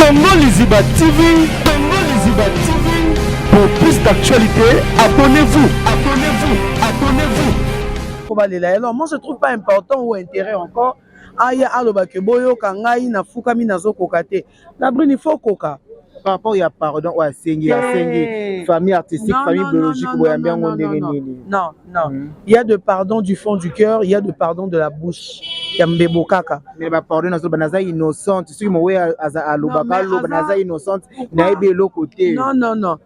Congo Liziba TV, Congo Liziba TV. Pour plus d'actualités, abonnez-vous, abonnez-vous, abonnez-vous. Kobalela alors moi je trouve pas important ou intérêt encore aya aloba ke boyoka ngai nafukami nazokoka te la brune il faut koka par rapport ya pardon oyo asengi asengi famille artistique non, famille non, biologique boyambi yango ndenge nini non non mm. il y a de pardon du fond du cœur il y a de pardon de la bouche ya mbebo kaka mais ba pardon nazoloba naza innocente soki mowe alobaka aloba naza innocente nayebi eloko te non non non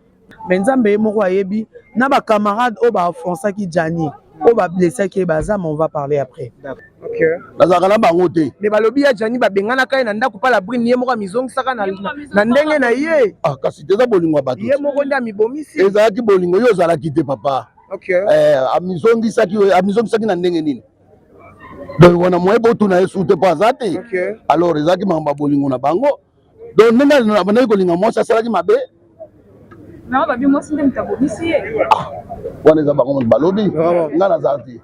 mais nzambe ye moko ayebi na ba camarade oyo ba offensaki Gianni oyo ba blessaki ye baza mais on va parler après okay. Nazalaka na bango te mais balobi ya Gianni babenganaka ye na ndako pa la brune ye moko amizongisaka na, na ndenge na ye ah, kasi te eza bolingo ya bato ye moko nde amibomisi ezalaki bolingo yo ozalaki te papa okay. eh, amizongisaki amizongisaki na ndenge nini donc wana moye botuna ye su te mpo aza te okay. Alors ezalaki makambo ya bolingo na bango donc ndenge abandaki kolinga mwasi asalaki mabe ah, wana eza bango moto balobi nga nazala te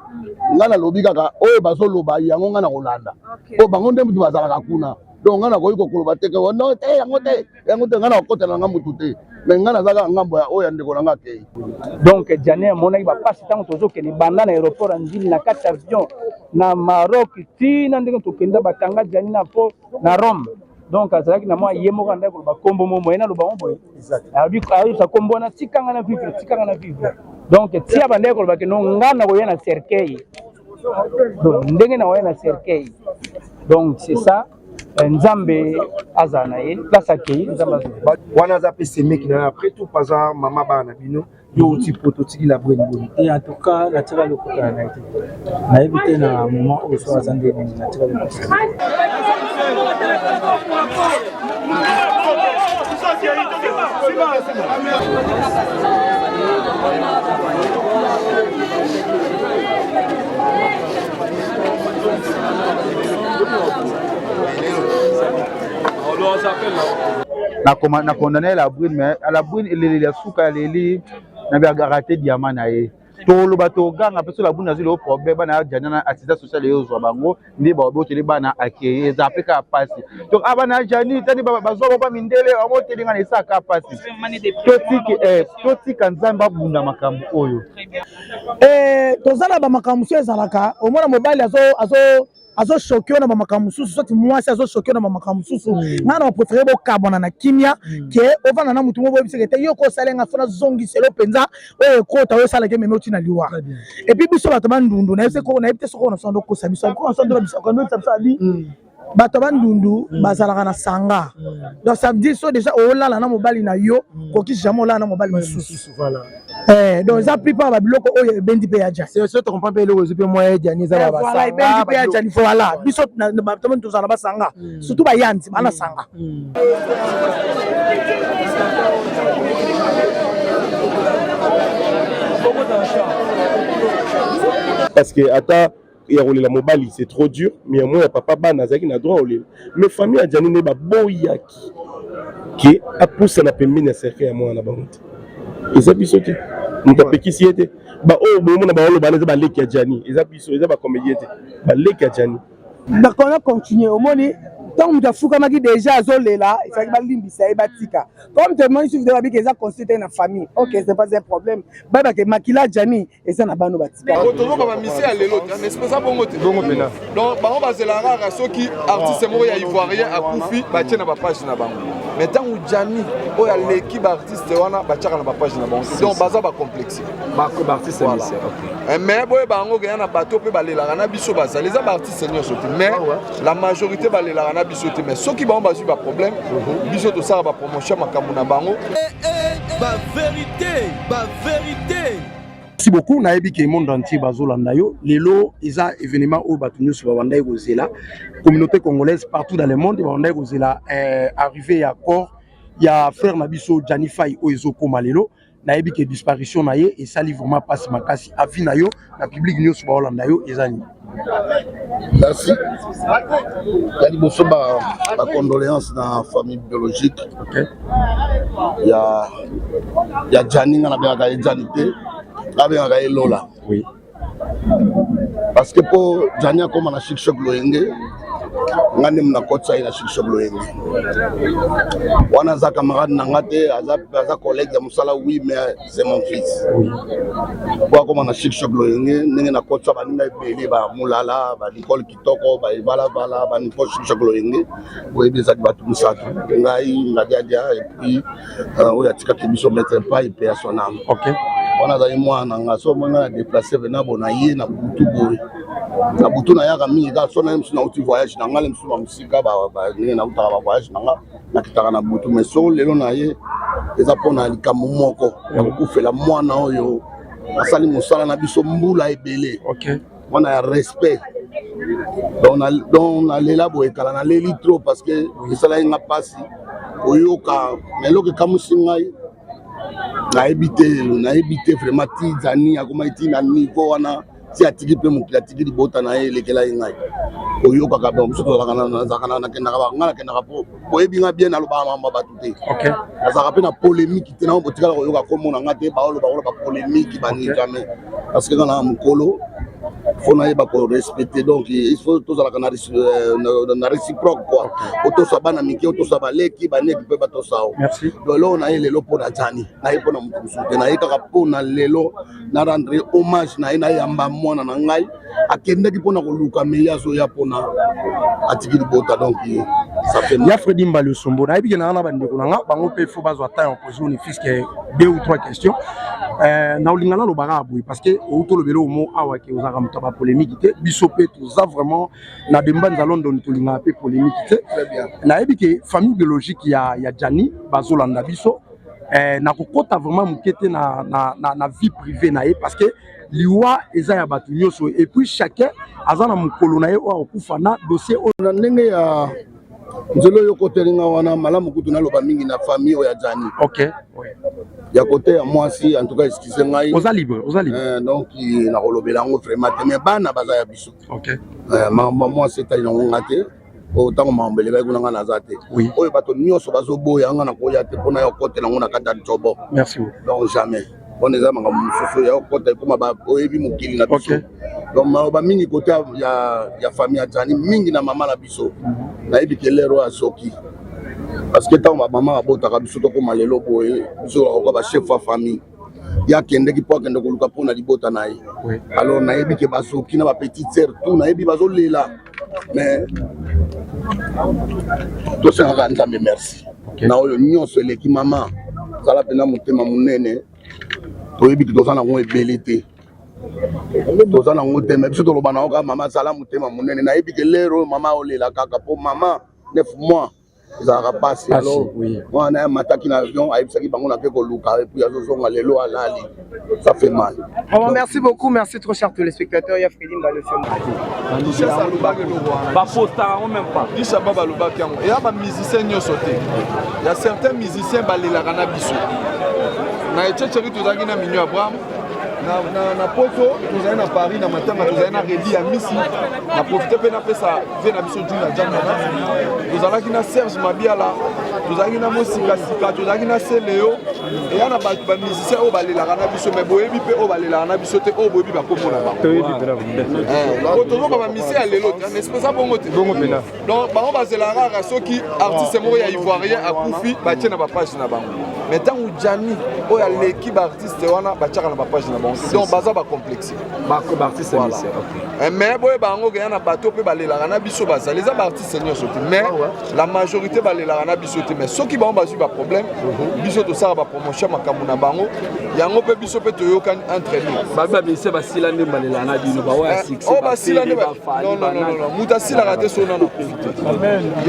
nga nalobi kaka oyo bazoloba yango nga na kolanda po bango nde moto bazalaka kuna donc nga nakoki kokoloba te no te yango te yango te nga nakokotela na nga motu te mais nga naza kaka ngambo ya oyo ya ndeko na nga akei donc Jane amonaki bapasi ntango tozokende banda na aéroport ya Ndjili na kati avion na Maroc ti na ndenge tokenda bakanga Jani na po na Rome donc azalaki na mwa ye moko andaki koloba kombo mo moye naloba ngo boye ayebisa kombo wana tikanga na vivre tikanga na vivre donc ti abandaki koloba ke no nga nakoya na cercueil donc ndenge nakoya na cercueil donc c'est ça euh, nzambe azala na ye place akei nzambe azala wana aza mpe semeki na yo après tout aza mama bana na bino yo outi poto otiki la brune boni te en tout cas natika lokutana na ye te nayebi te na moment oyo so aza nde nini natika lokutana. Na condamné la brune mais la brune eleleli ya suka aleli na bi rate diamant na ye toloba toganga mpe so la brune azwi lelo problème bana ya jana na assistance sociale eyozwa bango nde baboteli bana akeye eza mpe kaka mpasi donc ah bana ya jani tani bazwa bango mindele bamoteli nga na esaka mpasi totika nzambe abunda makambo oyo eh, toza na bamakambo mosusu ezalaka omona mobali azo azo azochoke yo na bamakambo mosusu soki mwasi azochoke yo na bamakambo mosusu mm. ngai na baprefere bokabwana na kimia mm. ke ovanda na motu moko boyebiseke te yo kosala nga fo nazongiselo mpenza oyo ekota oyo esalaki ememi oti na liwa epuis biso bato bandundu nayebi te soko na biso ndokosa biso biso abi mm. bato ya bandundu mm. bazalaka na sanga mm. donc ça veut dire so déjà olala na mobali na yo mm. koki jamais olala na mobali mosusu eh, donc eza plupart babiloko oyo ebendi mpe ya janiebendi mpe ya jani voilà biso tozala na basanga surtout bayanzi bana sanga. Parce que ata ya kolela mobali c'est trop dur mais ya moi ya papa bana azalaki na droit olela mais famille ya Gianni nde baboyaki ke apusana pembeni ya cercueil ya mwana na bango te eza biso te moto apekisi ye te baoyo bomona baoloba wana eza baleki ya Gianni eza biso eza bacomédien te baleki ya Gianni D'accord, na continuer. Omoni ntango moto afukamaki deja azolela efaki balimbisa ye batika comme témoin sufi de babiki eza consulte na famille ok c'est pas un problème bayebake makila jani eza na bano batika tozoba bamisi ya lelo te mais eza bongo te bongo mpena donc bango bazelaka kaka soki artiste moko ya ivoirien akufi batie na bapage na bango mais ntango jani oyo aleki baartiste wana batiaka na bapage na bango donc baza bacomplexe baartiste voilà. okay. Mais boyeba yango keya na bato mpe balelaka na biso bazali eza baartiste nyonso te mais la majorité balelaka na biso te mais soki bango bazwi baproblème biso tosala bapromotion makambo na bango ba verité ba verité Merci beaucoup nayebi ke monde entier bazolanda yo lelo eza événement oyo bato nyonso babandaki kozela communauté congolaise partout dans le monde babandaki kozela eh, arrivée ya corps ya frère na biso Gianni Fay oyo ezokoma lelo nayebi ke disparition na ye esali vraiment mpasi makasi avis na yo na public nyonso baolanda yo eza nini merci ya liboso ba, ba condoléance na famille biologique okay. ya ya Gianni nga nabengaka ye Gianni te nabengaka ye Lola oui. parce que mpo Gianni akóma na Chic Choc Loyenge Nga nde nakotisa ye na succès loyenge wana. Aza camarade na nga te, aza collègue ya mosala, oui, mais c'est mon fils. Po akoma na succès loyenge, ndenge nakotisa baninga ebele, bamolala, banicole Kitoko, baebalavala, banicole, succès loyenge boyebi ezali bato misato: ngai, Ngadiadia, et puis oyo atikaki biso, maître Pai, pe ya son âme. Wana azali mwana na nga. So omoi ngai na déplace pena bo na ye na butu boye, na butu nayaka mingi kaka so naye mosusu nauti voyage na ngai, le mosusu bamosika, ndenge nautaka bavoyage na nga, nakitaka na butu. Mais so lelo na ye eza mpona likambo moko ya kokufela mwana oyo asali mosala na biso mbula ebele, mwana ya respect. Donc nalela boye kala, naleli trop parce que esalaki nga mpasi koyoka. Na eloko ekamwisi ngai, nayebi te, nayebi te vraiment ti Zani akomaki ti na niveau wana, ti atiki mpe mokili, atiki libota na ye, elekelaki ngai koyokaka. Bon, biso tozalaka, nakendaka, ngai nakendaka po boyebi nga bien, nalobaka makambo ya bato te, nazalaka mpe na polémique te. Nango botikala koyoka kombo na nga te, baoloba kola bapolémique bani, jamais, parce que nga na mokolo, faut nayeba korespecte. Donc il faut tozalaka na réciproque quoi, otosa bana mike, otosa baleki, baneki mpe batosa o. Donc eloko na ye lelo mpo na Jani, naye mpo na moto mosusu te, naye kaka mpo na lelo na rendre hommage na ye, nayamba mwana na ngai akendaki mpona koluka, me ye azoya mpona atiki libota. Donc ça fait Ya Fredi Mbali Osombo, nayebi ke nanga na bandeko na nga bango mpe faut bazwa temps ya poser ne fût-ce que deux ou trois questions. Na olinga nalobaka boye parce que outi olobela omo awa ke ozalaka moto ya bapolémique te. Biso mpe toza vraiment na Dembanza London, tolingaka mpe polémique te. Nayebi ke famille biologique ya Jani bazolanda biso. Nakokɔta vraiment moke te na vie privée na ye parce que liwa eza ya bato nyonso et puis chacun aza na mokolo na ye oyo akokufa na dossier oyo. Na ndenge ya nzela oyo okotelinga wana, malamu kutu naloba mingi na famille oyo ya Jani ya kote ya mwasi. En tout cas, excuse ngai. Oza libre, oza libre. Donc nakolobela yango vraiment te, mais bana baza ya biso. Makambo ya mwasi etali nango nga te. Oyo ntango makambo elekaki kuna, nga naza te. Oyo bato nyonso bazoboya nga, nakoya te mpona ya kokotela yango na kati ya nzobo. Merci. Donc jamais, mpona eza makambo mosusu ya kokota, ekoma oyebi mokili na biso. Donc maloba mingi kote ya famille ya Jani, mingi na mama na biso, nayebi ke lero oyo azoki parce que ntango bamama babotaka biso, tokóma lelo boye, biso bakoka bachef ya famille. Ye akendeki mpo akende koluka mpona libota na ye. Alors nayebi ke bazoki na bapetite sœur, tout nayebi bazolela, mais tosengaka Nzambe merci na oyo nyonso eleki. Mama, zala mpena motema monene. Toyebi ke toza nango ebele te, toza nango te, mais biso toloba nango kaka: mama, zala motema monene. Nayebi ke lero oyo mama olela kaka mpo mama 9 mois ezalaka pasi. Alors mwana amataki na avion, ayebisaki bango nake koluka, et puis azozonga lelo, alali, ça fait mal. Vraiment, merci beaucoup, merci trop chers téléspectateurs. Il y a Freddy Mbalo. Alobaki eloko wana. Bapostaka yango même pas. Disaba balobaki yango, eya bamusicien nyonso te, ya certains musiciens balelaka na biso. Na Echecheri tozalaki na Minio Abraham, na Poto tozali na Paris, na matanga tozali na Redi ya Misi. Na profite mpe napesa ve na biso Juna Jangana, tozalaki na Serge Mabiala, tozalaki na Mosikasika, tozalaki na Seleo. Eya na bato bamusicien oyo balelaka na biso, mais boyebi mpe oyo balelaka na biso te, oyo boyebi bakombo na bango. Tozoka bamusicien ya lelo te, n'est-ce pas? Eza bongo te. Donc bango bazelaka kaka soki artiste moko ya ivoirien akufi, batie na bapage na bango. Mais ntango Jani oyo aleki baartiste wana, batiaka na bapage na bango. Donc baza bacomplexe. Mais boyeba yango keya na bato mpe balelaka na biso bazali, eza baartiste nyonso te, mais la majorité balelaka na biso te. Mais soki bango bazwi baproblème, biso tosala bapromotion makambo na bango yango mpe biso mpe toyokani entre nous. Babi bamusicien basila nde balelaka na bino, baoya succès. Oyo basila nde, moto asilaka te. So nano akufi te,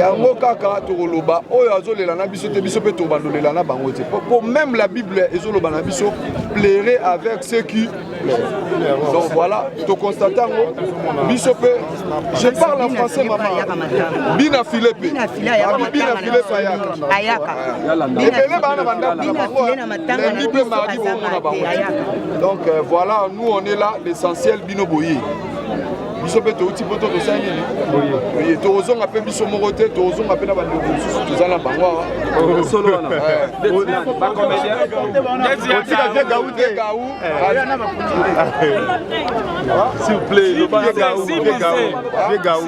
yango kaka tokoloba oyo azolela na biso te, biso mpe tobandolela na bango te. Po même la Bible ezoloba na biso: pleurer avec ceux qui pleurent. Donc voilà, toconstate yango biso mpe. Je parle en français, mama. Bina file mpe, bina file mpe ayaka ebele, baa na bandako na bango, lundi mpe mardi bomona bango. Donc voilà, nous on est là, l'essentiel bino boye. Biso mpe touti poto, tosali nini? Oye, tokozonga mpe biso moko te, tokozonga mpe na bandeko mosusu toza na bango awa. Solo wana. Otika te Gaou te. Gaou. S'il vous plaît, loba na Gaou, vieux Gaou, vieux Gaou.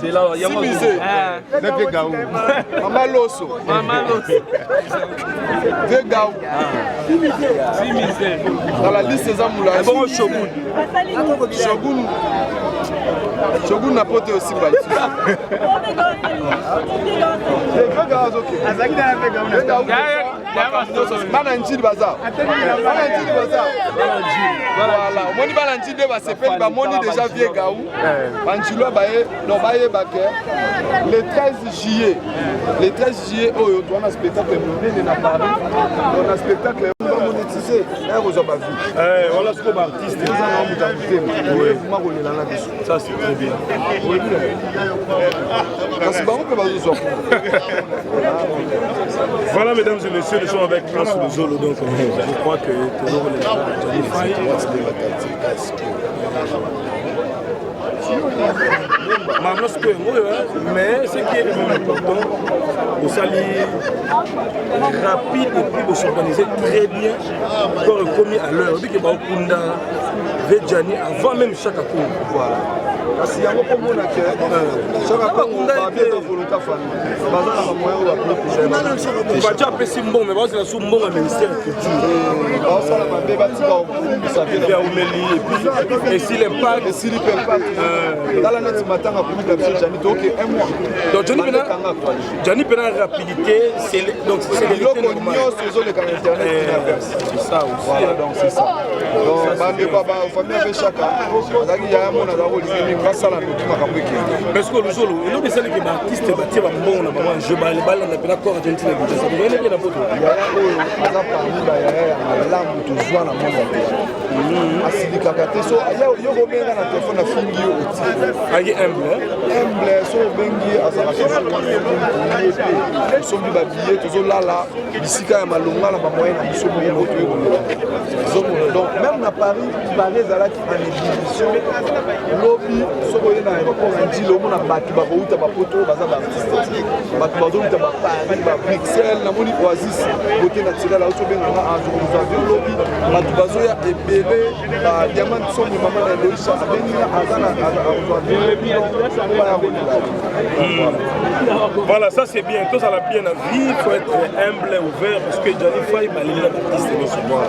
C'est là, il y a Si misé. Na vieux Gaou. Mama Loso. Mama Loso. Vieux Gaou. Dans la liste eza molai. Bongo Shogun. Shogun. Shogun na poto osimba lisusu. Vieux Gaou azokende. Bana Njili baza, bana Njili baza. Voilà, omoni bana Njili nde basepeli, bamoni déjà vieux Gaou. Banjilwa baye, donc bayeba ke le 13 juillet, le 13 juillet oyo toza na spectacle monene na Paris. Donc na spectacle bamonétise naya kozwa bavie. Voilà sikoyo baartiste. Eza na moto ya motema oyevuma kolela na biso. Ça, c'est très bien. Kasi bango mpe bazozwa. Voilà, mesdames et messieurs, nous sommes avec Prince Luzolo, donc je crois que toujours les Johnny Faye. Maintenant, ce que mais ce qui est vraiment important, osali rapide et puis s'organiser très bien pour le commis à l'heure. Vu que Baokunda, Vedjani, avant même chaque coup. Voilà. Kasi yango mpo mona ke Chaka Kongo babi eza volonté ya famille, baza na bamoyen oyo bakoki. Bato apesi mbongo, mais bazela su mbongo ya ministère ya culture. Baosala mabe, batika kobungisa. Vie aumeli et puis esili impact. Esili mpe impact. Tala neti matanga komita biso Jani, toke un mois. Donc Johnny Pena, Bandekanga actualité. Johnny Pena, rapidité, c'est donc c'est biloko nyonso ezoleka na internet na verse. C'est ça aussi. Voilà, donc c'est ça. Donc bandeko bafamille ape Chaka azalaki yaya mona azala kolingi mingi, basala noki makambo ekende. Parce que Luzolo, eloko esalaki baartiste batie bambongo na bango en jeu, balanda mpena corps Argentine na Kinshasa, bozali mpe na poto. Yaya oyo aza parmi bayaya ya malamu tozwa na monde ya théâtre. Asilikaka te. So yo kobenga na telefone, afingi yo, otie. Aki humble, hein? Humble. So obengi ye, azalaka ye mpe. Tosombi babillet, tozolala bisika ya malonga na bamoyen na biso moko toye kolela, ozomona. Donc même na Paris, Paris ezalaki en ébullition. Lobi soki oye na aéroport ya Njili, omona bato bakouta bapoto oyo baza baartiste, bato bazouta baparis, babruxelles. Namoni Oasis Beauté Naturelle auti obenganga, azokozwa avion lobi. Bato bazoya ebele, badiamant songi, mama na Eloisha abenginga, aza na akozwa avion lobi baya kolela. Voilà, ça c'est bien. Tous à la bien à vie, il faut être humble, ouvert, parce que Johnny Faye, bah, il est l'artiste de ce mois.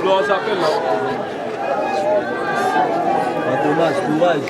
On s'appelle là. Thomas, courage.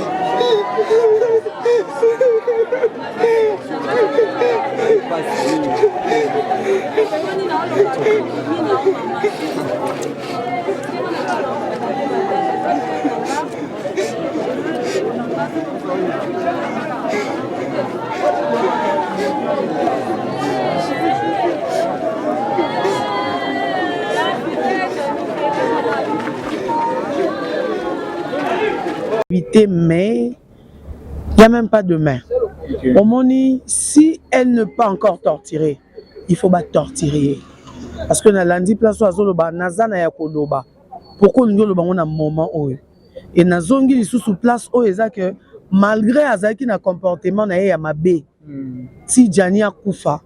Mais il n'y a même pas de main. Omoni, si elle n'est pas encore torturée, il faut pas torturer. Parce que nalandi place oyo azoloba naza na ya koloba. Pourquoi olingi oloba ngo na moment oyo? E nazongi lisusu place oyo eza que malgré azalaki na comportement na ye ya mabe, ti Jani akufa,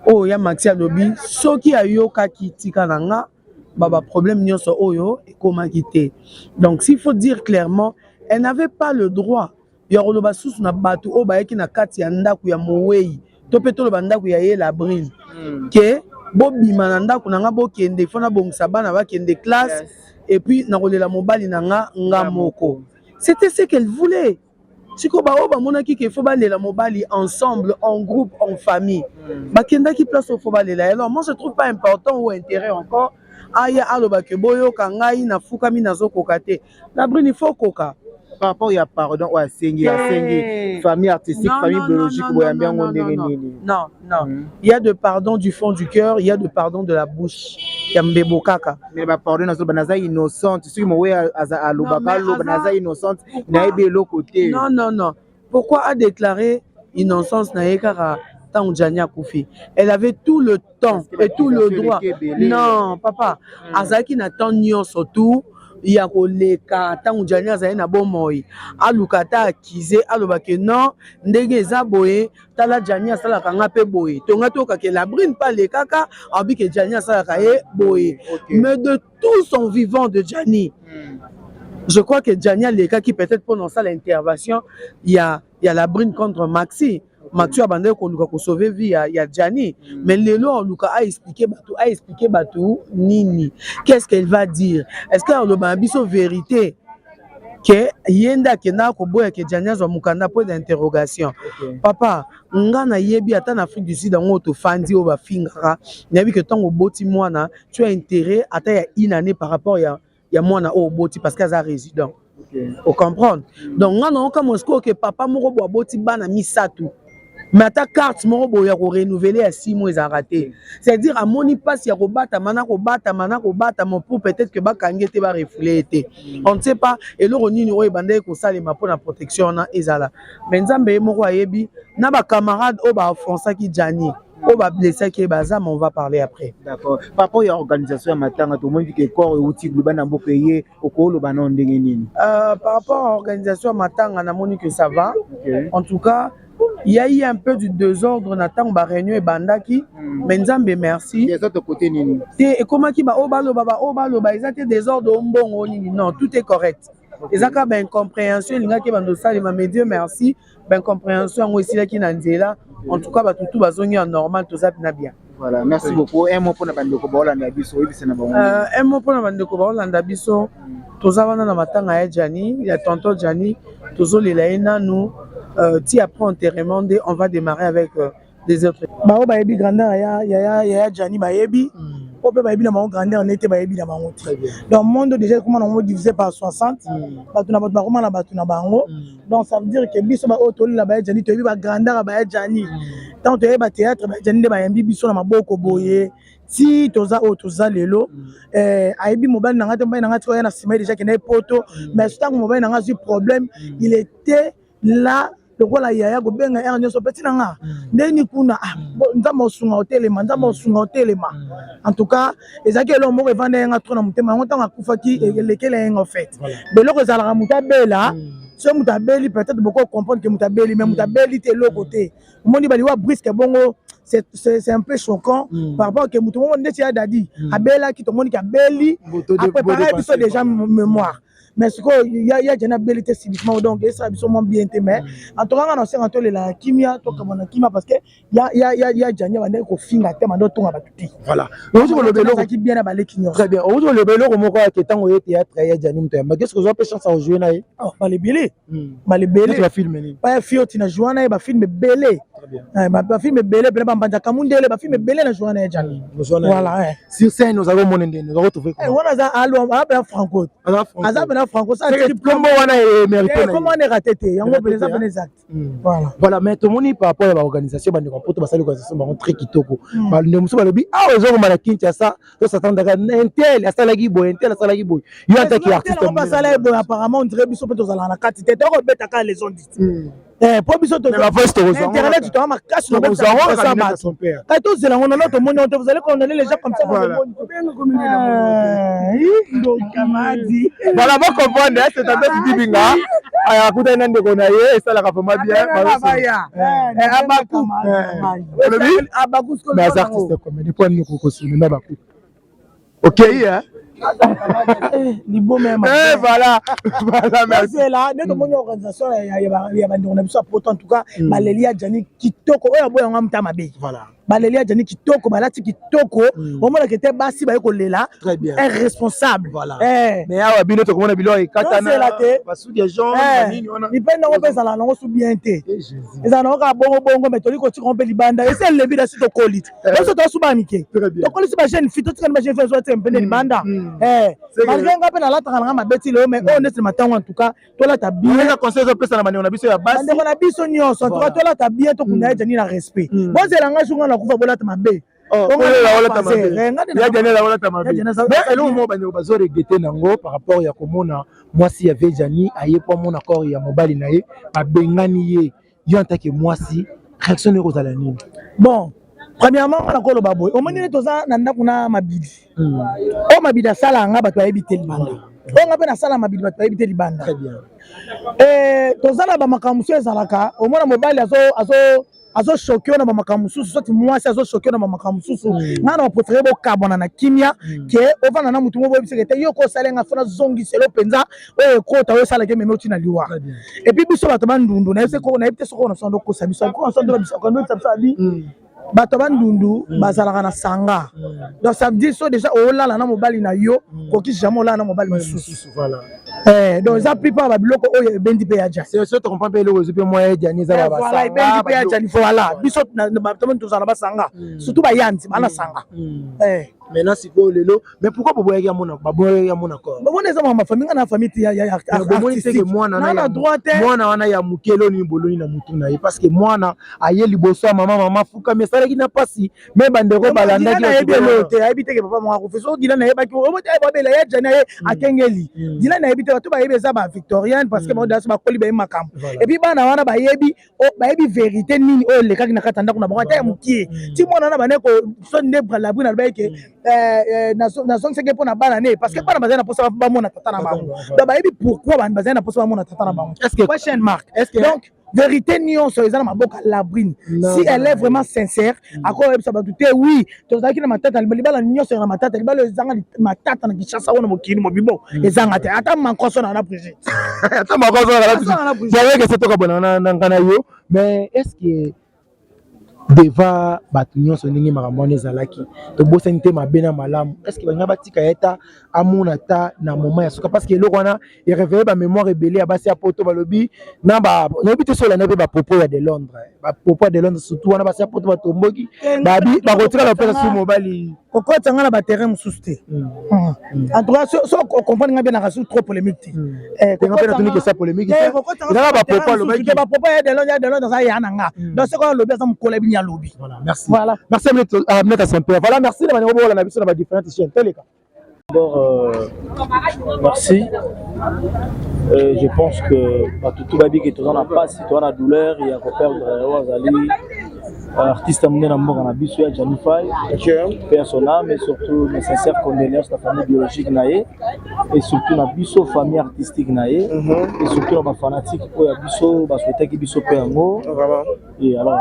oyo ya Maxi alobi soki ayokaki tika na nga ba baproblème nyonso oyo ekomaki te. Donc s'il faut dire clairement, elle n'avait pas le droit ya koloba susu na bato oyo bayaki na kati ya ndako ya mowei to mpe toloba ndako ya ye Labrine ke bobima na ndako na nga, bokende, fo nabongisa bana bakende classe et puis nakolela mobali na nga nga moko. C'était ce qu'elle voulait. Sikoyo baoyo bamonaki ke fo balela mobali ensemble, en groupe, en famille, bakendaki place oyo fo balela. Alors moi, je trouve pas important ou intérêt encore aya aloba ke boyoka ngai, nafukami, nazokoka te. Labrine, il faut koka. Par rapport ya pardon oyo asengi famille artistique, Non, famille non, biologique, non, boyambi non, yango non, ndenge non, nini? Non, non. Il y a de pardon du fond du cœur, il y a de pardon de la bouche. Ya mbebo kaka. Mais bapardon nazoloba naza innocente, soki mowe alobaka Non, mais aloba naza innocente, nayebi eloko te. Non, non, non. Pourquoi a déclaré innocence na ye kaka? Ntango Gianni akufi, elle avait tout le temps et tout le droit. Non, papa, azalaki na temps nyonso tout ya koleka. Ntango Gianni azali na bomoi, aluka ata akize, alobake non, ndenge eza boye, tala, Gianni asalaka nga mpe boye, tonga tokake Labrine mpe alekaka alobi ke Gianni asalaka ye boye. Mais de tout son vivant de Gianni, je crois que Gianni alekaki peut-être mpona osala intervention ya Labrine contre Maxi. Maxi abandaki koluka kosauver vie ya Gianni. Mais lelo aluka aexpliquer bato nini? Qu'est-ce qu'elle va dire? Est-ce que aloba na biso vérité ke ye nde akendaka koboya ke Gianni azwa mokanda? Point d'interrogation. Papa, nga nayebi ata na Afrique du Sud yango tofandi, oyo bafingaka, nayebi ke ntango oboti mwana, tu as intérêt ata ya une année par rapport ya mwana oyo oboti, parce que aza résident, ocomprendre? Donc nga naokamwa sikoyo ke papa moko boye aboti bana misato, mais ata carte moko boye ya korenouveler ya 6 mois ezalaka te. C'est-à-dire amoni mpasi ya kobatama na kobatama na kobatama pour peut-être que bakangi ye te, barefouler ye te. On ne sait pas eloko nini oyo ebandaki kosalema mpona protection wana ezala. Mais Nzambe ye moko ayebi. Na bacamarade oyo baaffrontaki Gianni, oyo bablessaki ye, baza, mais on va parler après. D'accord. Par rapport ya organisation ya matanga, tomoni ke corps euti libanda mboka, eye, okoloba nao ndenge nini? Par rapport à l'organisation ya matanga, namoni que ça va. En tout cas, il y a eu un peu du désordre na ntango baréunion ebandaki, mais Nzambe merci. Désordre côté nini? Te, ekomaki baoyo baloba, baoyo baloba, eza te désordre o mbongo o nini, non, tout est correct. Eza kaka baincompréhension elingaki ebanda osalema, mais Dieu merci, baincompréhension yango esilaki na nzela. En tout cas, bato tu bazongi ya normal, toza mpena bien. Voilà, merci beaucoup. Un mot mpona bandeko baolanda biso, oyebisa na bango? Un mot mpona bandeko baolanda biso: toza wana na matanga ya Gianni, ya tonton Gianni, tozolela ye nanu ti après enterrement nde on va démarrer avec des autres. Bao bayebi grandeur ya Gianni, bayebi po mpe bayebi na bango grandeur nete, bayebi na bango te. Donc monde déjà ekoma nango divisé par 60, bato na bato bakoma na bato na bango. Donc ça veut dire que biso baoyo tolela baya Gianni, toyebi bagrandeur ya baya Gianni. Ntango toyebi bathéâtre, baya Gianni nde bayambi biso na maboko boye ti toza oyo toza lelo. Ayebi mobali na nga te, mobali na nga ti oya na nsima ye déjà kende poto. Mais ntango mobali na nga azwi problème, il était là lokola yaya, kobenga ere nyonso: "Peti na nga, ndeni kuna, Nzambe osunga, otelema, Nzambe osunga, otelema." En tout cas, ezalaki eloko moko evanda yenga trop na motema yango. Ntango akufaki, elekela yenga. En fait, beloko ezalaka moto abela, soki moto abeli, peut-être boko comprendre ke moto abeli, mais moto abeli te, eloko te. Omoni baliwa brusque bongo, c'est un peu choquant par rapport ke moto moko ndeti ya Dadi abelaki, tomoni ke abeli, apréparé biso déjà mémoire. Mais sikoyo ya Gianni abeli te subitement, donc esala biso mwa bien te. Mais en tout cas, nga na osenga tolela na kimia, tokaba na kimia, parce que ya Gianni bandeki kofinga te, bande otonga bato te. Voilà, outi koloba eloko. Azalaki bien na baleki nyonso. Très bien. Outi koloba eloko moko yake ntango oye théâtre ya Gianni, moto yamba, qu'est-ce que ozwa mpe chance ya kojouer na ye? Balebele, balebele. Bafilm nini? Baya fioti na joua na ye, bafilm ebele, bafilm ebele pene, bambanzaka mundele, bafilm ebele na joua na ye Gianni. Voilà. Sur scène ozali komona ndeni ozali kotrouver? Wana aza pena franco, aza pena franco. Kombo wana emérite. Kombo wana erate te, yango pene eza pene exact. Voilà. Voilà. Mais tomoni par rapport ya baorganisation, bandeko ya poto basali organisation bango très kitoko. Bandeko mosusu balobi awa ezokoma na Kinshasa, tosatandaka intel asalaki boye, intel asalaki boye. Yo ataki artiste? Basala ye boye, apparemment on dirait biso mpe tozalaka na kati te, tokobetaka les on dit po biso internet toa makasi. Kati tozela ngo nano, tomoni te, vous allez condamner les gens comme ça. Voilà, bocomprendre, c'est Tata Dibinga akutani na ndeko na ye, esalaka vraiment bien. Olobi mais aza artiste comédie, mpo nini kokosino na baku okei? Liboma. Voilà, merci. Ozela nde tomoni organisation ya bandeko na biso ya poto. En tout cas, baleli ya Gianni kitoko, oyo aboya yango muta mabe. Baleli ya Gianni kitoko, balati kitoko, omonaka ete basi baye kolela irresponsable. Mais awa bino tokomona biloko ekatana. Te. Basuki ya jaune, nini wana? Mipende yango mpe ezalaka nango su bien te, ezala nango kaka bongo bongo. Mais toli kotika ngo mpe libanda, esi elebi na si tokoli te. Biso toasu bana mike, tokolisi bajeune fille, totikani bajeune fille azotia mpende libanda. Malgré nga mpe nalataka nanga mabe ti lelo, mais oyo neti matango, en tout cas tolata bien. Conseil ezopesa na bandeko na biso ya basi? Bandeko na biso nyonso, en tout cas tolata bien, tokunda ye Gianni na respect. Bozela nga jour nga nakufa, bolata mabe. Ya Gianni olata mabe. Eloko moko bandeko bazoregretter nango par rapport ya komona mwasi ya vieux Gianni aye po amona corps ya mobali na ye, babengani ye. Yo en tant que mwasi Réaction nde ekozala nini? Bon, premièrement, nga nakoloba boye, omoni nde toza na ndako na mabidi. Oyo mabidi asala nga, bato bayebi te libanda. Oyo nga mpe nasala mabidi, bato bayebi te libanda. Toza na bamakambo mosusu ezalaka, omona mobali azochoquer yo na bamakambo mosusu, soki mwasi azochoquer yo na bamakambo mosusu. Ngai na bapréférer bokabwana na kimia ke ovanda na motu mo boyebiseke te yo kosala nga, fo nazongiselo mpenza oyo ekota oyo esalaki ememi oti na liwa. Et puis biso bato bandundu, nayebi te soki ona okosa biso biso abi bato bandundu bazalaka na sanga. Donc ça veut dire so déjà olala na mobali na yo, koki jamais olala na mobali mosusu. Donc eza plupart babiloko oyo ebendi mpe ya jani. Mpe eloko ezwi mpe mwa ya jani eza. Voilà, ebendi mpe ya jani. Voilà, biso tozala basanga, surtout bayanzi bana sanga. Maintenant sikoyo lelo, mais pourquoi boboyaki amona, baboyaki amona corps? Bomona, eza mama famille, nga na famille ti ya Bomoni teke mwana na droit te. Mwana wana ya mokele nini boloni na mutu na ye, parce que mwana aye liboso ya mama, mama fukami, esalaki na mpasi, me bandeko balandaki. Nayebi elo te, ayebi teke papa moko akufi. So dila nayebaki babela ya jani, aye akengeli dila, nayebi te. Bato bayebi eza bavictorienne, parce que bango bakoli, bayebi makambo. Et puis bana wana bayebi, bayebi vérité nini oyo elekaki na kati ya ndako na bango, ata ya mokie ti mwana wana bane so nde Labrune alobaki ke nazongisaki mpo na bana ne, parce que bana bazali na mposa bamona tata na bango. Donc bayebi pourquoi bazali na mposa bamona tata na bango. Question mark. Donc vérité nyonso eza na maboko ya Labrune. Si elle est vraiment sincère, akoyebisa bato te. Oui, tozalaki na matata. Libala nyonso na matata, libala ezanga matata na Kinshasa wana, mokili mobibo ezanga te, ata mankoso na Brigitte. Ata makoso na Brigitte se tokabona na nga na yo. Mais est ce que devant bato nyonso, ndenge makambo wana ezalaki, tobosani te mabe na malamu, est ce que balinga batika ye ta amona ta na moment ya suka? Parce que eloko wana eréveille bamémoire ebele ya basi ya poto. Balobi na nayebi te so olanda mpe bapropos ya de Londres, bapropos ya de Londres surtout wana, basi ya poto batomboki, babi bakotikala bapesa su mobali. Kokotisa nga na baterrain mosusu te. En tout cas, so ocomprendre nga bien, naka su trop polémique te. Mpe natuni question polémique te, ezaka bapropos alobaki. Bapropos ya de Londres, ya de Londres aza ya na nga. Donc soki alobi, aza mokolo ebini, alobi. Merci. Voilà, merci Aminata Saint-Père. Voilà, merci na bango bola na biso na ba différentes chaînes toleka. D'abord, merci. Je pense que bato tu bayebi ke toza na mpasi, toza na douleur ya koperdre oyo azali artiste monene na mboka na biso ya Jani Fai, paix à son âme, et surtout mes sincères condoléances na famille biologique na ye, et surtout na biso famille artistique na ye, et surtout na bafanatique oyo ya biso basouhaitaki biso mpe yango. Et alors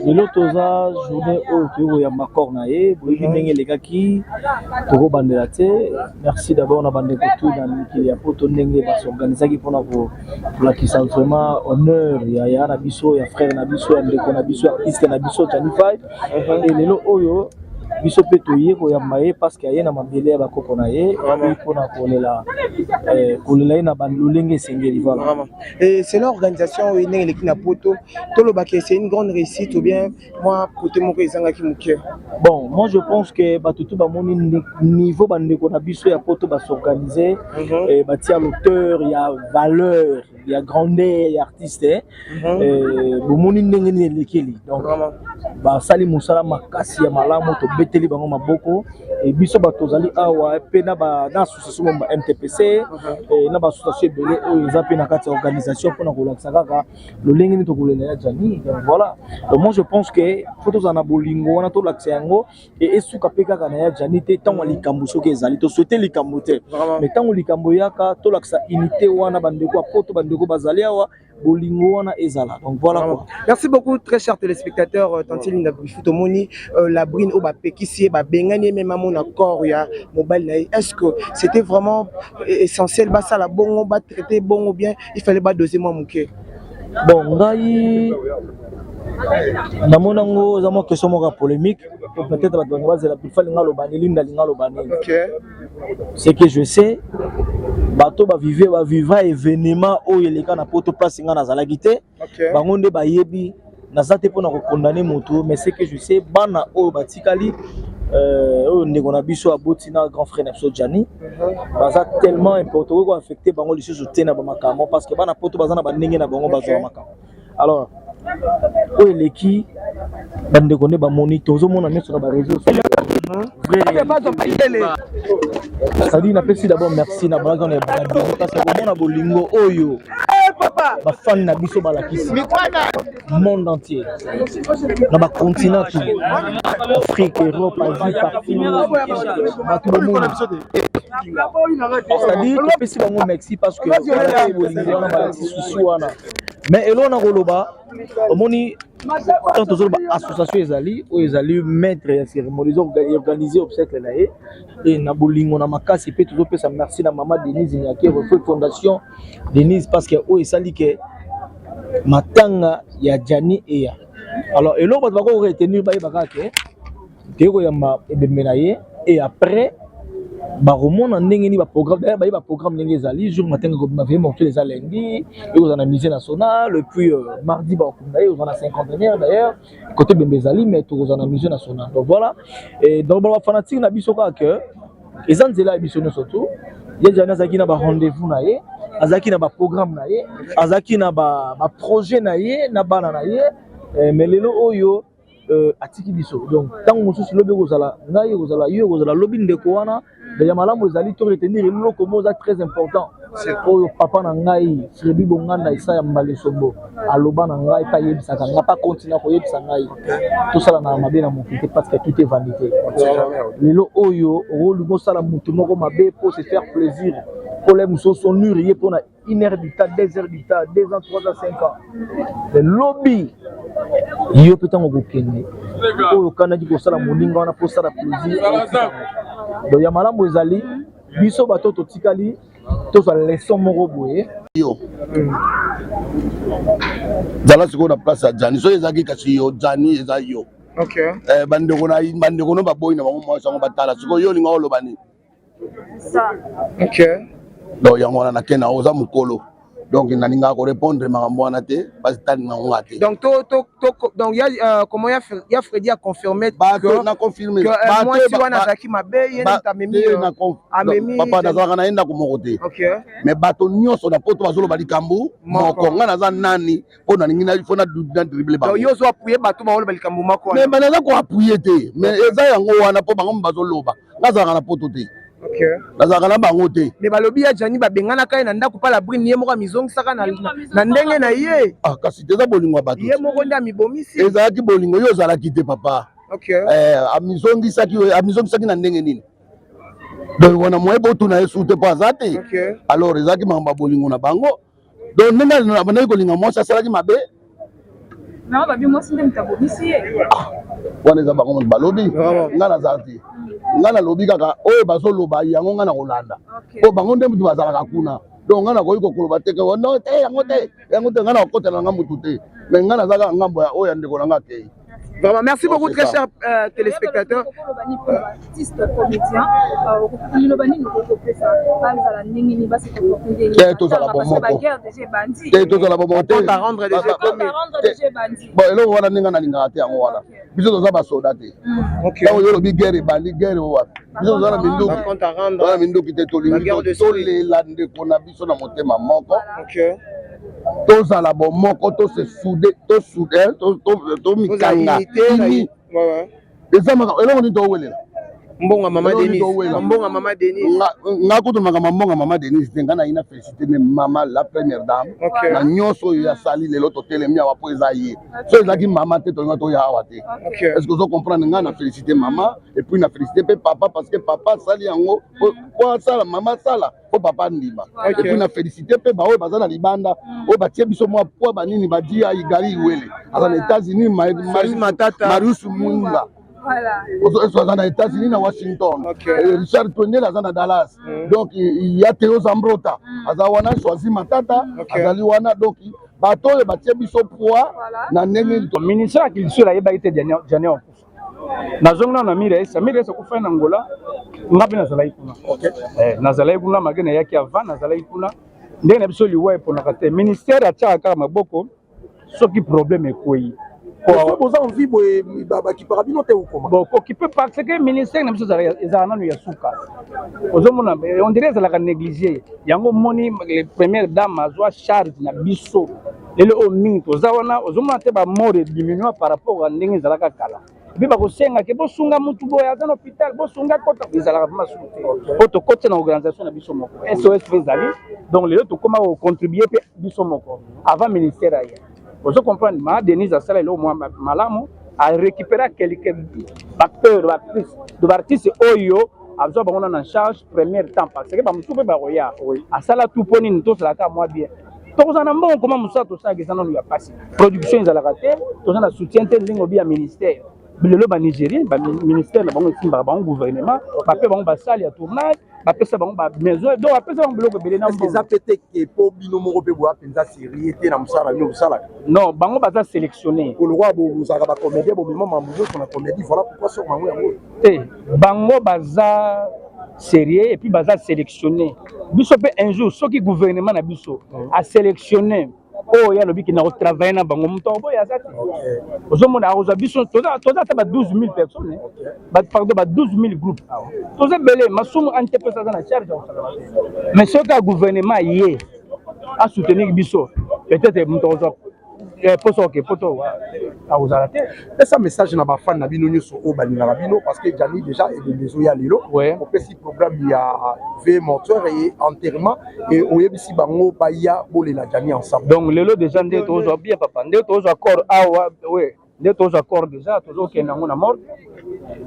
lelo toza journée oyo toyei koyamba corps na ye. Boyebi ndenge elekaki, tokobandela te. Merci d'abord na bandeko tu na mikili ya poto, ndenge basorganisaki mpona kolakisa vraiment honneur ya ya na biso, ya frère na biso, ya ndeko na biso, artiste na biso Jani Fai. Et lelo oyo biso mpe toye koyamba ye, parce que aye na mabele ya bakoko na ye, et puis mpona kolela, kolela ye na balolenge esengeli. Voilà. Et c'est l'organisation oyo ndenge eleki na poto, tolobaki c'est une grande réussite ou bien moi côté moko ezangaki moke? Bon, moi je pense que bato tu bamoni niveau bandeko na biso ya poto basorganize, batia l'auteur ya valeur ya grandeur ya artiste. Bomoni ndenge nini elekeli. Donc basali mosala makasi ya malamu, tobeteli bango maboko. E biso bato tozali awa mpe na association mo MTPC, na baassociation ebele oyo eza mpe na kati ya organisation mpona kolakisa kaka lolenge nini tokolela ya Jani. Donc voilà, donc moi je pense que faut tozala na bolingo wana, tolakisa yango e esuka mpe kaka na ya Jani te. Ntango ya likambo soki ezali, tosouhaite likambo te, mais ntango likambo eyaka, tolakisa unité wana, bandeko ya poto, bandeko bazali awa, bolingo wana ezala. Donc voilà quoi. Merci beaucoup, très chers téléspectateurs. Tantine Linda Brifu, tomoni Labrune oyo bapekisi ye, babengani ye même amona corps ya mobali na ye. Est-ce que c'était vraiment essentiel basala bongo, batraiter bongo bien? Il fallait badoser mwa moke. Bon, ngai namoni yango eza mwa question moko ya polémique. Peut-être bato bango bazela Brifa alinga aloba nini, Linda alinga aloba nini. Ce que je sais, bato bavive, bavivre événement oyo eleka na poto, place ngai nazalaki te, bango nde bayebi. Naza te mpona kokondane moto, mais ce que je sais, bana oyo batikali, oyo ndeko na biso aboti na grand frère na biso Jani, baza tellement important, okoki koaffecte bango lisusu te na bamakambo, parce que bana poto baza na bandenge na bango bazwaka makambo. Alors oyo eleki, bandeko nde bamoni, tozomona nyonso na baréseau. C'est-à-dire napesi d'abord merci na balaki wana, parce que komona bolingo oyo. Bafani na biso balakisi monde entier na bacontinent tout, Afrique, Europe, Asie, partout, bato bomona, c'est-à-dire topesi bango merci parce que balakisi bolingo wana, balakisi susi wana. Mais eloko na koloba, omoni, tant tozoloba association ezali oyo ezali maître ya cérémonie, organise obsèque na ye e na bolingo na makasi. Mpe tozopesa merci na mama Denise Nyakero, fondation Denise, parce que oyo esali ke matanga ya Jani eya. Alors eloko bato bako retenir, bayeba kaka ke toyei koyamba ebembe na ye et après bakomona ndenge nini baprogramme. D'ailleurs baye baprogramme ndenge ezali jour matanga ekobima, veillée mortuaire eza lundi, ekozala na musée national, et puis mardi bakokunda ye, ekozala na cinquantenaire. D'ailleurs côté bembe ezali, mais tokozala na musée national. Donc voilà, et donc bafanatique na biso kaka ke eza nzela ya biso nyonso tu. Ye Jani azalaki na barendez-vous na ye, azalaki na baprogramme na ye, azalaki na baprojet na ye na bana na ye, mais lelo oyo atiki biso. Donc ntango mosusu lobi ekozala ngai, ekozala yo, ekozala lobi ndeko wana. Ya malamu ezali to retenir eloko moko eza très important, oyo papa na ngai Fredi Bonganda Esaya Mbale Sombo aloba na ngai mpe ayebisaka ngai mpe akontinue koyebisa ngai: tosala na mabe na mokili te, parce que tout est vanité. Lelo oyo okolinga osala motu moko mabe po se faire plaisir, problème mosusu onure ye mpona une heure du temps, 2 heures du temps, 2 ans, 3 ans, 5 ans, mais lobi yo mpe ntango okokende, oyo okanaki kosala moninga wana mpo osala plaisir. Donc ya malamu ezali biso bato totikali tozwa leçon moko boye. Yo zala sikoyo na place ya Jani. Soki ezalaki kasi yo Jani, eza yo, bandeko na bandeko no baboyi na bango mwasi yango, batala sikoyo yo olinga oloba nini? Donc yango wana nake na oza mokolo, donc nalingaka korépondre makambo wana te, basi talinga ngo nga te. Donc to to to donc ya comment ya Freddy a confirmé bato na confirmé que mwasi wana azalaki mabe, ye nde amemi amemi. Papa, nazalaka na ye ndako moko te, mais bato nyonso na poto bazoloba likambo moko. Ngai naza nani mpo nalingi fo na dribbler bango? Yo ozo appuyer bato baoloba likambo moko? Mais naza koappuyer te, mais eza yango wana mpo bango bazoloba. Ngai azalaka na poto te, nazalaka na bango te. Mais balobi ya Jani babenganaka ye na ndako mpa Labrine, ye moko amizongisaka na ndenge na ye. Ah, kasi te, eza bolingo ya bato. Ye moko nde amibomisi. Ezalaki bolingo, yo ozalaki te, papa. Amizongisaki, amizongisaki na ndenge nini? Donc wana moye botuna ye su te mpo aza te. Alors ezalaki makambo ya bolingo na bango. Donc ndenge abandaki kolinga mwasi, asalaki mabe. Wana eza bango moto balobi, ngai nazala te. Ngai nalobi kaka oyo bazoloba, yango ngai na kolanda, mpo bango nde moto bazalaka kuna. Donc ngai nakoki kokoloba te ke non, te, yango te, yango te. Ngai nakokotela na ngai motu te, mais ngai naza kaka ngambo ya oyo ya ndeko na ngai akei. Vraiment, merci beaucoup, très chers téléspectateurs. Artiste comédien, liloba nini okopesa? Bazala ndenge nini? Basi te, tozala bomoko te, tozala bomoko te. Bon, eloko wana ndenge nalingaka te, yango wana biso toza basoda te. Ntango yo olobi guerre ebandi, guerre oyo wapi? Biso toza na minduki, toza na minduki te. Tolingi tolela ndeko na biso na motema moko, tozala bomoko, tose souder, tomikanga ini. Eza eloko nini towelela? Mbongo mama Denise, mbongo mama Denise. Nga kutu makambo mbongo mama Denise te. Nga nayi na félicité ne mama la première dame na nyonso oyo asali. Lelo totelemi awa mpo eza ye. So ezalaki mama te, tolinga toya awa te. Est ce que ozo comprendre? Nga na félicité mama et puis na félicité mpe papa, parce que papa asali yango po asala, mama asala mpo papa andima. Et puis na félicité mpe baoyo baza na libanda, oyo batie biso mwa poa banini, badia Igari Iwele aza na États-Unis, Marius Mwinga eso aza na États-Unis na Washington, Richard Twendel aza na Dallas, donc ya Teo Zambrota aza wana, Choisi Matata azali wana. Donc bato oyo batie biso poids na ndenge. Ministère ya culture ayebaki te Jani akufa. Nazongi nano na Mires. Mires akufai na Ngola, nga mpe nazalaki kuna, nazalaki kuna malgré nayaki avant, nazalaki kuna. Ndenge na biso liwa eponaka te, ministère atiaka kaka maboko soki problème ekwei. Boza envie boye, bakipaka bino te okoma? Bon, kokipe parce que ministère na biso ezala nanu ya suka. Ozomona, on dirait ezalaka négligé. Yango omoni première dame azwa charge na biso. Lelo oyo mingi toza wana, ozomona te bamort ediminua par rapport ya ndenge ezalaka kala. Mpe bakosenga ke bosunga mutu boye aza na hôpital, bosunga kota, ezalaka vraiment suku te. Po tokotisa na organisation na biso moko. SOS mpe ezali. Donc lelo tokoma ko contribuer mpe biso moko avant ministère aya. Ozo comprendre ma Denise asala eloko mwa malamu a récupérer quelques acteurs, actrices, de artistes oyo azwa bango na charge premier temps parce que bamosusu mpe bakoya asala tout mpo nini tosalaka mwa bien tokozala na mbongo koma mosala tosalaka eza nanu ya mpasi production ezalaka te toza na soutien te ndenge obi ya ministère lelo banigérien baministère na bango esimbaka bango gouvernement bape bango basale ya tournage bapesa bango bamaison donc bapesa bango biloko ebele na eza pe te ke mpo bino moko mpe boya mpenza serie te na mosala na bino bosalaka non bango baza sélectionné kolokwa bozalaka bacomédien bomema mambo nyonso na comédie voilà pourquoi soko bango yango te bango baza sérieux et puis baza sélectionné biso mpe un jour soki gouvernement na biso asélectionné oyo ye alobi ke na kotravaille na bango moto akoboya aza te ozomona akozwa biso toza ata ba 12 000 personnes pardon ba 12 000 groupes awa toza ebele masumu antepesa aza na charge ya kosala mabe mais soki ya gouvernement ye asoutenir biso peut-être moto akozwa poso oke poto akozala te pesa message na bafan na bino nyonso oyo balingaka bino parce que Gianni déjà ebembe ezoya lelo opesi programme ya veillée mortuaire et enterrement et oyebisi bango baya bolela Gianni ensemble donc lelo déjà nde tozwa bien papa nde tozwa corps awa we nde tozwa corps déjà tozokende yango na morgue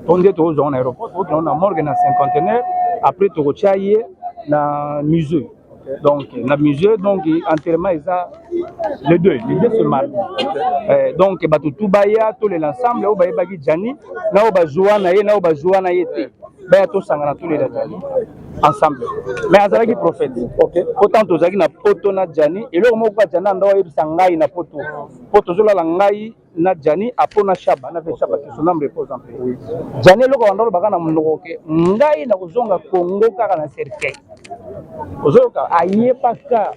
to nde tozwa yango na aéroport tozokende yango na morgue na cinquantenaire après tokotya ye na musée donc na musée donc enterrement eza le 2 le 2 ce mardi eh, donc bato tu baya tolela ensemble oyo bayebaki Gianni na oyo bazwa na ye na oyo bazwa na ye te baya tosangana tolela Gianni ensemble mais azalaki prophète po tant tozalaki na poto na Gianni eloko moko kaka Gianni anda oyebisa ngai na poto po tozolala ngai na Gianni apo na Shaba na ve Shaba que son âme repose en paix Gianni eloko banda olobaka na monoko ke ngai nakozonga Congo kaka na cercueil ozoyoka ayebaka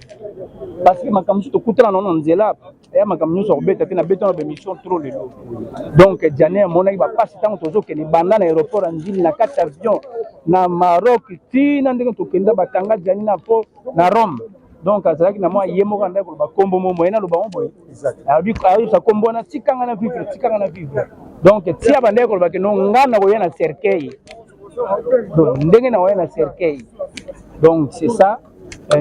parce que makambo mosusu tokutana nango na nzela ya makambo nyonso akobeta te nabeta na baémission trop lelo donc Gianni amonaki bapasi ntango tozokende banda na aéroport ya Ndjili na kati avion na Maroc tina ndenge tokenda bakanga Gianni na po na Rome donc azalaki na mwa ye moko andaki koloba nkombo mo moye naloba ngo boye ayebisa nkombo wana tikanga na vivre tikanga na vivre donc tia bandaki koloba ke no nga nakoya na cercueil donc ndenge nakoya na cercueil donc c'est ça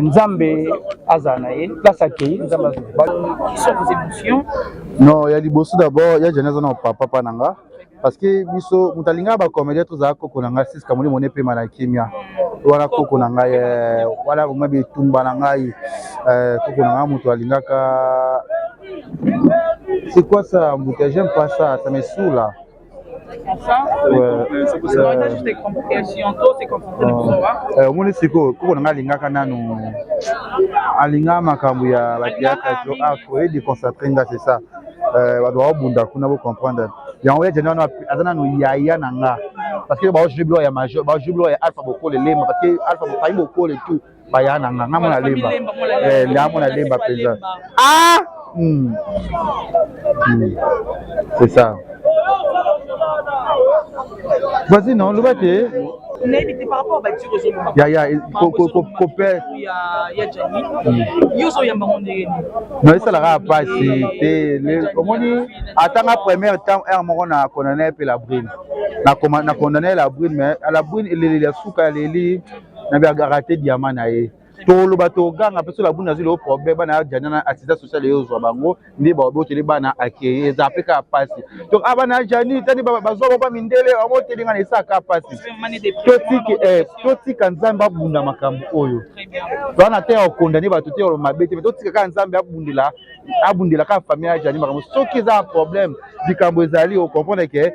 nzambe azala na ye place akei nzambe azala non ya liboso d'abord ya Gianni aza na papa pa na nga parce que biso moto alingaka bacomédien tozala koko na ngai siska molimo ne epema na kimia wana koko na ngai wana vraimen bitumba na ngai koko na ngai moto alingaka c'est quoi ça embouteillage j'aime pas ça ça me saoule omoni sikoyo koko na ngai alingaka nanu alingaka makambo ya bathéâtre akoye déconcentre nga c'est ça bato baobunda kuna bocomprendre yango ya Gianni wana aza nanu yaya na nga parce que baojouer biloko ya major baojouer biloko ya alpha bokole lemba parce que alpha famille bokole tout baya na nga nga mona lemba nga mona lemba mpenza ah c'est ça vas-y non loba te nayebi te par rapport badire ozoloba yaya kope ya Gianni yo ozoyamba ngo ndenge nini non esalaka mpasi te omoni atanga première temps heure moko na condamné mpe la brune na condamné la brune mais la brune eleleli ya suka aleli na bi raté diamant na ye toloba toganga mpe so la brune azwi lelo problème bana ya Gianni na assistance sociale eyozwa bango nde baboteli bana akeye eza mpe kaka mpasi donc a bana ya Gianni tani bazwa bango mindele bamoteli nga na esaka mpasi totika nzambe abunda makambo oyo towana te ya kokondane bato te oloba mabe te totika kaka nzambe abundela abundela kaka famille ya Gianni makambo soki eza problème likambo ezali ocomprendre ke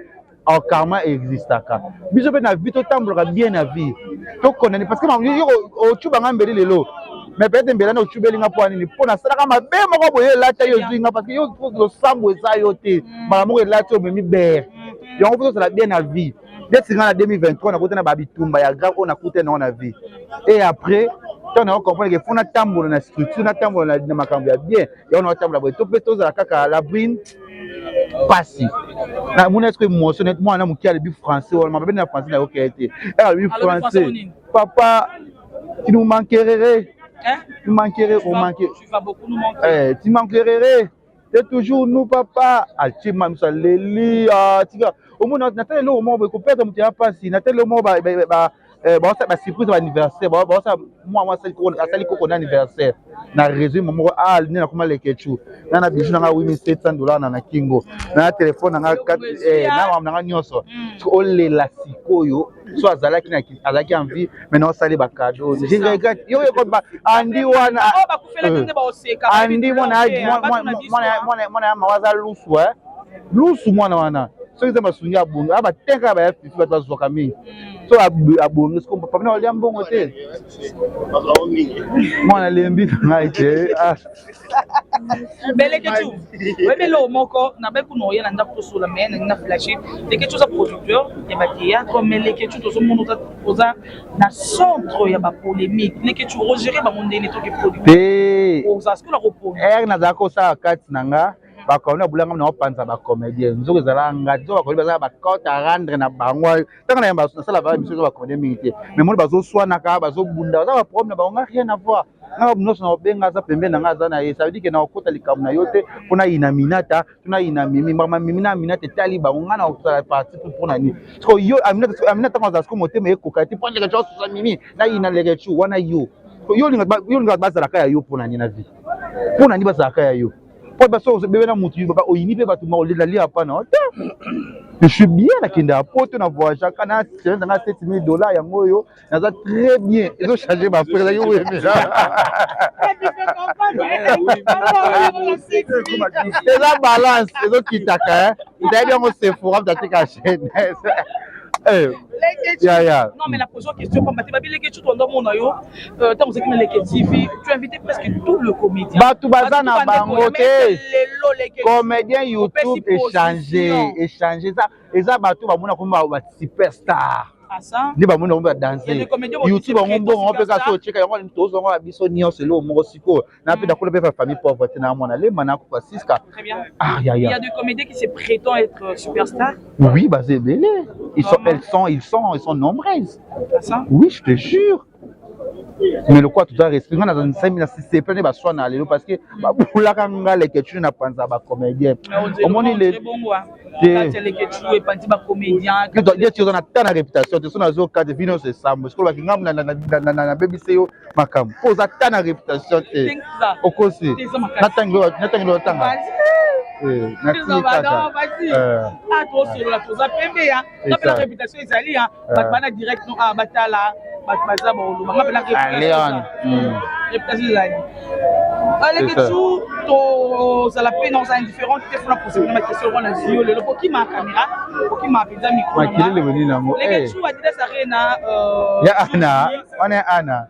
karma existaka biso mpe na vie totambolaka bien na vie tokondane parce que yo ocubanga mbeli lelo mais peut-être mbeli wana ocubeli nga mpo nini mpo nasalaka mabe moko boye elata yo ozwi nga parce que yo losambo eza yo te mbala moko elati omemi bere yango mpo tozala bien na vie neti nga na 2023 nakuta na babitumba ya grave oyo nakuta nango na vie et après ntango na comprendre ke fo natambola na structure natambola na makambo ya bien yango natambola boye to mpe tozala kaka la brine pasi namoni est-ce que émotion net mwana moke alobi français wana mabe na français nayoka ye te alobi français papa tu nous manquerais tu manquerais on manquer tu manquerais. C'est toujours nous papa. Atie ma miso aleli atika. Omona natali eloko moko boye koperdre moto ya mpasi natali eloko moko baosala ba surprise ba anniversaire baosala mwa asali koko na anniversaire na réseau moko ah nde nakoma leketchu na na bijou nanga 8700 dollars na na kingo na telefone nanga na makambo nanga nyonso olela sikoyo so azalaki na azalaki en vie mais na osali ba cadeau je regrette yo yo ba andi wana andi mwana mwana mwana ya mawa aza lusu eh lusu mwana wana soki eza masungi abongi aba tenka ba fifi bato bazwaka mingi so abongi siko papa na olia mbongo te mwana lembi na ngai te ah. Mais Leketchou, oyebi eloko moko nabai kuna oya na ndako tosola mais nalingi na flashe. Leketchou oza producteur ya ba théâtre mais Leketchou tozomona oza oza na centre ya ba polémique. Leketchou ogere bango ndenge toki producteur. Te. Oza sikoyo na kopona. Ere nazalaka kosala kati na nga bakomedi babulanga na opanza bacomédien nzoka ezalaka nga nzoka bakomedi bazala bacote à rendre na bango ntango na yamba nasala baa biso eza bacomédien mingi te mais moni bazoswanaka bazobunda baza baproblème na bango nga rien à voir nga nyonso na obenga aza pembeni na nga aza na ye ça veut dire que na okota likambo na yo te mpo nayina minata to nayina mimi mbama mimi na aminata etali bango nga na kosala parti mpo mpo na nini siko yo aminata aminata ntango azala siko motema ekoka te mpo leke osusa mimi nayina leke wana yo yo olingaka bazalaka ya yo mpo na nini na vie mpo na nini bazalaka ya yo po baso bebe na mutu oyini mpe bato makolela pa na te je suis bien nakendaka poto na voyageaka na semaine nanga 7000 dollars yango oyo naza très bien ezo change ba frère ezalaki oyemela eza balance ezokitaka etayebi yango sephora moto atika chaîne ya ya non mais la pose question pamba te babi leke tu ndomona yo ntango ozalaki na leke tv tu invité presque tout le comédien bato baza na bango te comédien youtube échange échange eza eza bato bamona komi ba superstar nde bamoni bango badanse youtube yango mbongo yango mpe kaka so otyeka yango tozwa yango ya biso nyonso eloko moko sikoyo na mpe nakola mpe famille pauvre te na mwana lema na koka siska ah ya ya il y a des comédiens qui se prétendent être euh, superstar oui baza ebele ils sont elles sont ils sont ils sont nombreuses ah, oui je te jure mais lokola toza respect nga naza nsami na sepe nde baswana lelo parce que babulaka nga leketshune na panza bacomédien omoni le te oza na ta na réputation te so nazokate vi nyonso esambo sikoyo baki ngambu nabebise yo makambo mpo oza ta na réputation te okosi natangeli otanga tosolola toza pembe ya nga mpe na réputation ezali ya bato bana direct no ah batala bato baza baoloba nga mpe na réputation ezali aleke tu tozala mpe na ozala indifférente te mpona pose mpena baquestion wana nazwi yo lelo pokima caméra okima mpenza micro leke tu adidas arena ya ana wana ya ana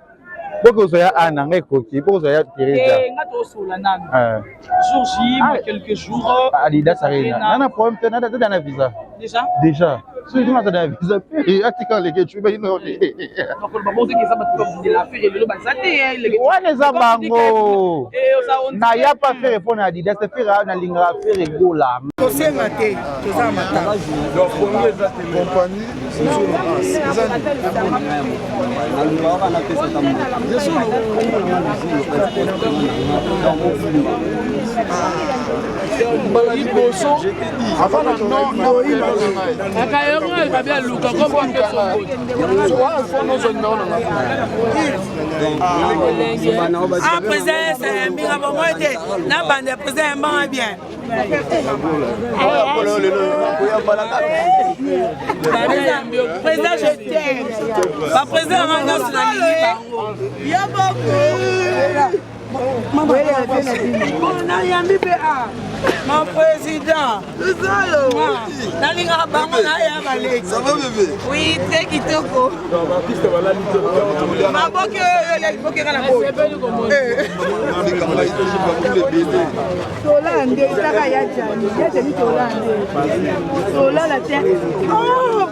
bokozwa ya ana nga ekoki bokozwa ya Teresa eh, nga tosola nanu eh. jour J moi ah. quelques jours ah, Adidas Arena nana problème te nana tata na visa déjà déjà soki tuna tata na visa pe atika leke tu ba ino bakoloba bongo eza bato babundela affaire lelo baza te eh, wana eza bango naya pa fere mpo na Adidas fere nalingaka fere gola tosenga te toza matanga compagnie mbala liboso Ah, président, c'est un bien bon, moi, na bande, président, un bien. Président, je t'aime. Ba président nga nyonso nalingi bango. Yo beaucoup. Nayambi mpe a mon président. Nalingaka bango naya baleki. Oui, très kitoko. Maboke oyo liboke nga na boyi. Tolala nde ezaka ya jani ya jani tolala nde tolala te oh!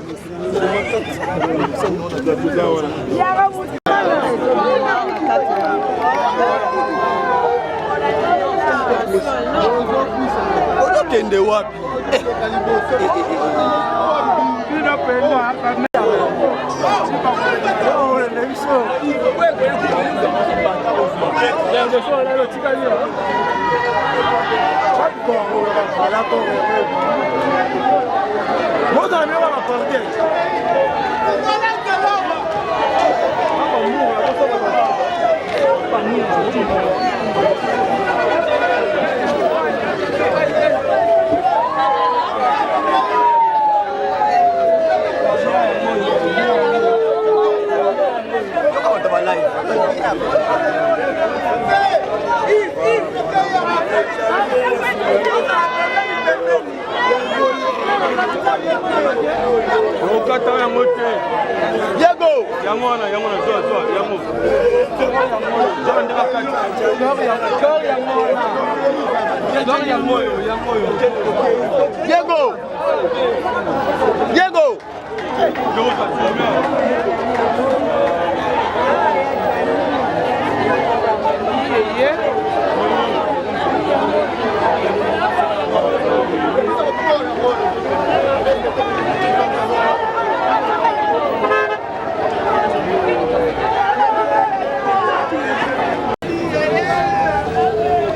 yaka mutu ozokende wapi Bozala bino ba cortège. Okata yango te. Diego! Yango wana, yango na zwa zwa yango. Zwa nde bakati. Zwa yango oyo, yango oyo. Diego! Diego!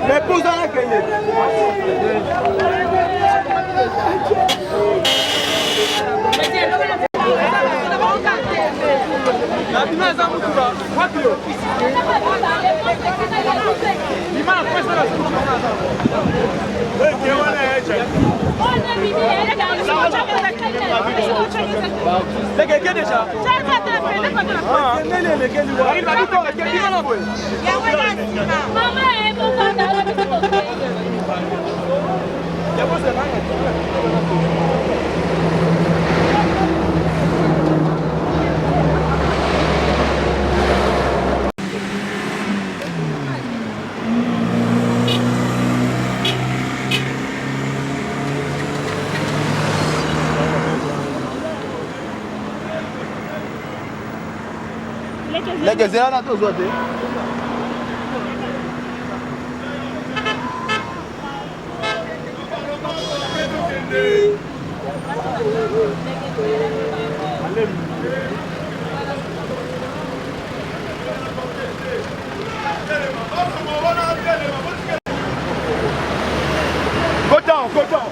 Mais poza nakende. Nabima eza mutuka wapi yo? Bima na pesa na Leke déjà. Leke zela na tozwa te. Coton, coton.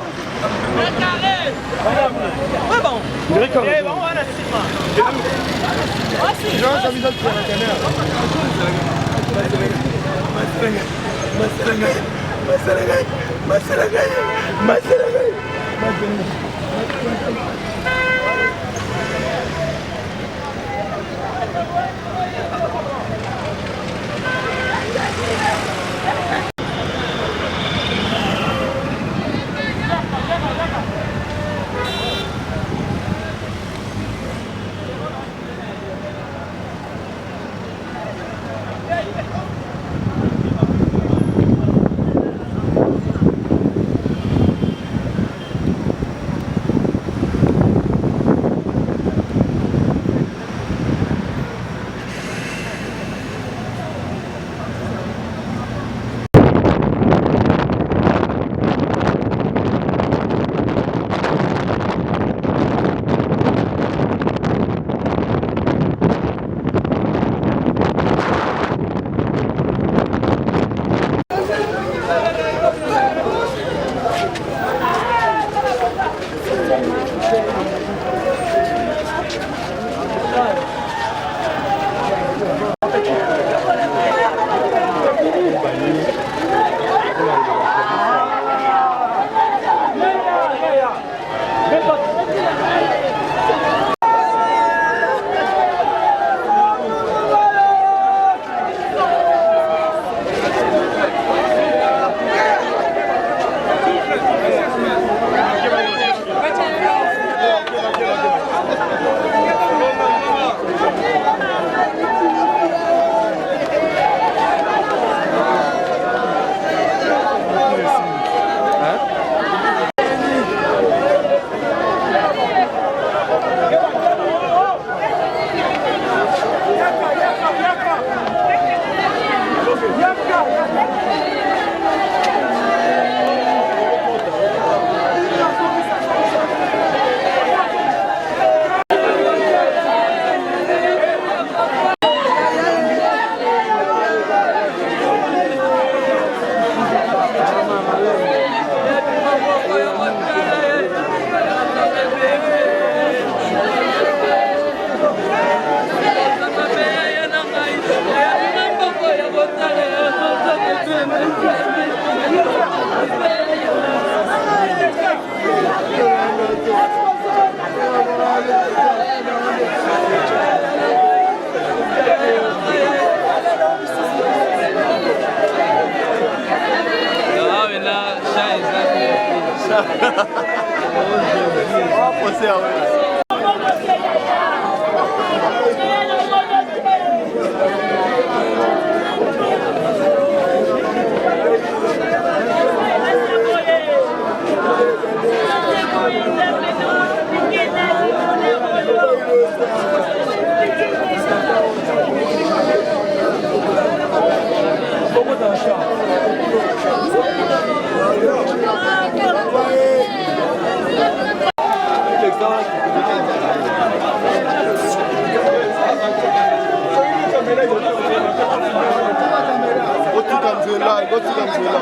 Botika nzela, botika nzela.